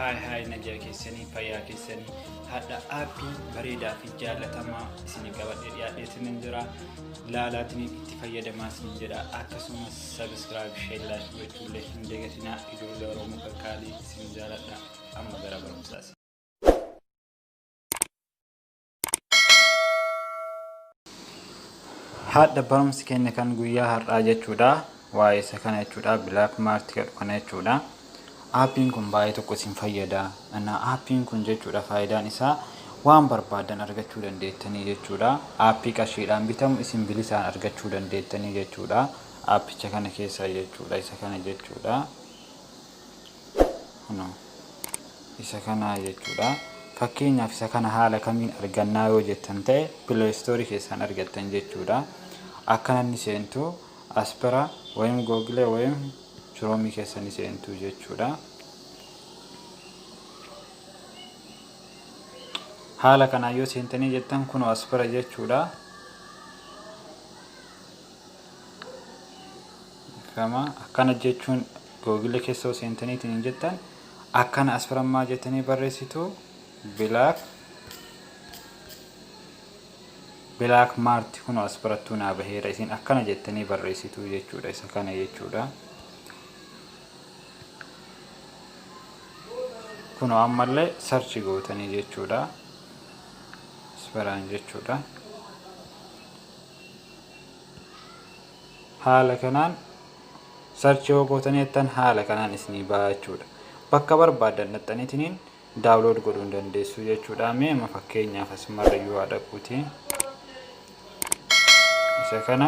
Haay haay, nagaa keessanii, fayyaa keessanii? Hadha aappii bareedaa fi jaallatamaa isinii qabadhee dhiyaadheetiin jira. Laalaatiin itti fayyadamaa isin jedha. Akkasumas subscribe, share, like gochuullee hin dagatinaa. Ijoollee Oromoo qaqqaalii, isin jaaladha. Amma gara barumsaas. Hadha barumsi keenya kan guyyaa har'aa jechuudha. Waa'ee isa kana jechuudha. Black Mart jedhu kana jechuudha. Aappiin kun baay'ee tokko isin fayyada. Aappiin kun jechuudha, faayidaan isaa waan barbaadan argachuu dandeettanii jechuudha. Aappii qarshiidhaan bitamu isin bilisaan argachuu dandeettanii jechuudha. Aappicha kana keessa jechuudha. Isa kana jechuudha. Kunoo isa kana jechuudha. Fakkeenyaaf, isa kana haala kamiin argannaa yoo jettan ta'e, Play Store keessaan argattan jechuudha. Akkana inni seentu, as bira wayim Google wayim Chrome keessa ni seentu jechuudha. Haala kanaan yoo seentanii jettan, kunoo as bira jechuudha. Kama akkana jechuun Google keessa yoo seentaniitiin hin jettan, akkana as bira maal jettanii barreessitu? Black Mart. Kunoo as birattuu naa baheera. Isin akkana jettanii barreessitu jechuudha, isa kana jechuudha. Kunoo ammallee search gootanii jechuudha. As biraan jechuudha. Haala kanaan search yoo gootanii jettan, haala kanaan isinii baha jechuudha. Bakka barbaadan dhaxxaniitiniin download godhuu hin dandeessu jechuudha. Mee amma fakkeenyaaf asumarra iyyuu haa dhaquuti. Isa kana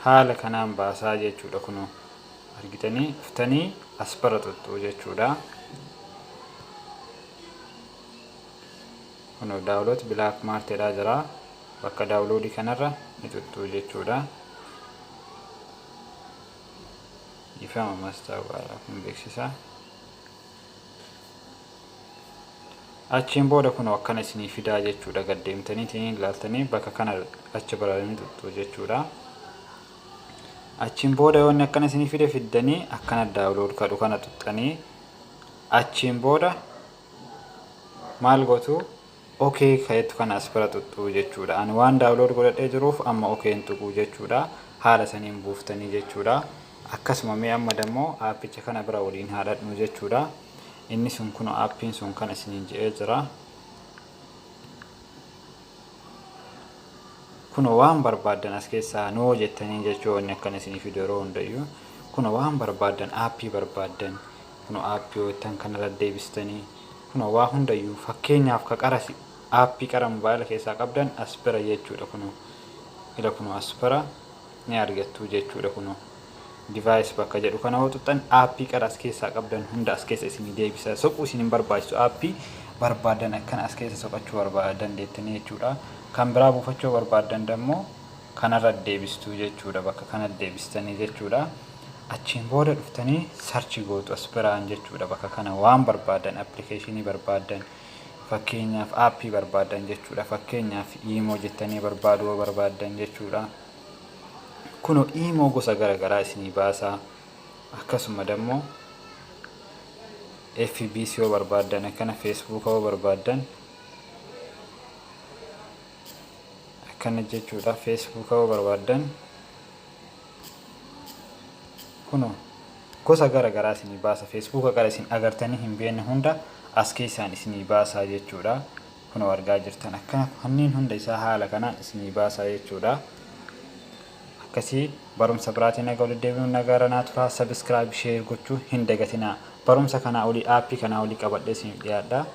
haala kanaan baasaa jechuudha. Kunoo argitanii, dhuftanii as bara xuxxuu jechuudha. Kunoo download Black Mart jedhaa jira. Bakka downloadii kanarra ni xuxxuu jechuudha. Ifama mastaawwaadha kun beeksisa. Achiin booda kunoo akkana isinii fidaa jechuudha. Gad deemtaniitiin ilaaltanii bakka kana achi bararanii xuxxuu jechuudha. Achiin booda yoo inni akkana isinii fide, fiddanii akkana download kadhu kana xuxxanii, achiin booda maal gootu? Okay kayetu kana as bira xuxxuu jechuudha. Ani waan download godhadhee jiruuf amma okay hin tuquu jechuudha. Haala saniin buuftanii jechuudha. Akkasuma mee amma dammoo aappicha kana bira waliin haa dhaqnu jechuudha. Inni sun kun aappiin sun kan isiniin je'ee jira. Kunoo waan barbaaddan as keessaa noo jettanii jechuu, wanni akkana isinii fidu yeroo hundayyuu. Kunoo waan barbaaddan, aappii barbaaddan, kunoo aappii yoo jettan kanarra deebistanii, kunoo waa hundayyuu, fakkeenyaaf ka qara aappii qara mobaayila keessaa qabdan as bira jechuudha. Kunoo ila, kunoo as bira ni argattu jechuudha. Kunoo device bakka jedhu kana yoo xuxxan, aappii qara as keessaa qabdan hunda as keessa isinii deebisa. Soquu isin hin barbaachisu. Aappii barbaadan akkana as keessa soqachuu dandeettanii jechuudha. Kan biraa buufachuu barbaaddan dammoo kanarra deebistuu jechuudha, bakka kana deebistanii jechuudha. Achiin booda dhuftanii search gootu as biraan jechuudha. Bakka kana waan barbaadan, appilikeeshinii barbaadan, fakkeenyaaf aappii barbaadan jechuudha. Fakkeenyaaf Imo jettanii barbaaduu yoo barbaaddan jechuudha. Kunoo Imo gosa gara garaa isinii baasaa. Akkasuma dammoo FBC yoo barbaaddan, akkana Facebook yoo barbaaddan akkana jechuudha. Facebook yoo barbaaddan, kunoo gosa gara garaa isinii baasa. Facebook gara isin agartanii hin beekne hunda as keessaan isinii baasaa jechuudha. Kunoo argaa jirtan, akkana kanneen hunda isaa haala kanaan isinii baasaa jechuudha. Akkasii barumsa biraatiin nagaa walitti deebinu, nagaa ranaa turaa. Subscribe, share gochuu hin dagatinaa. Barumsa kanaa olii, aappii kanaa olii qabadhee isiniif dhiyaadha.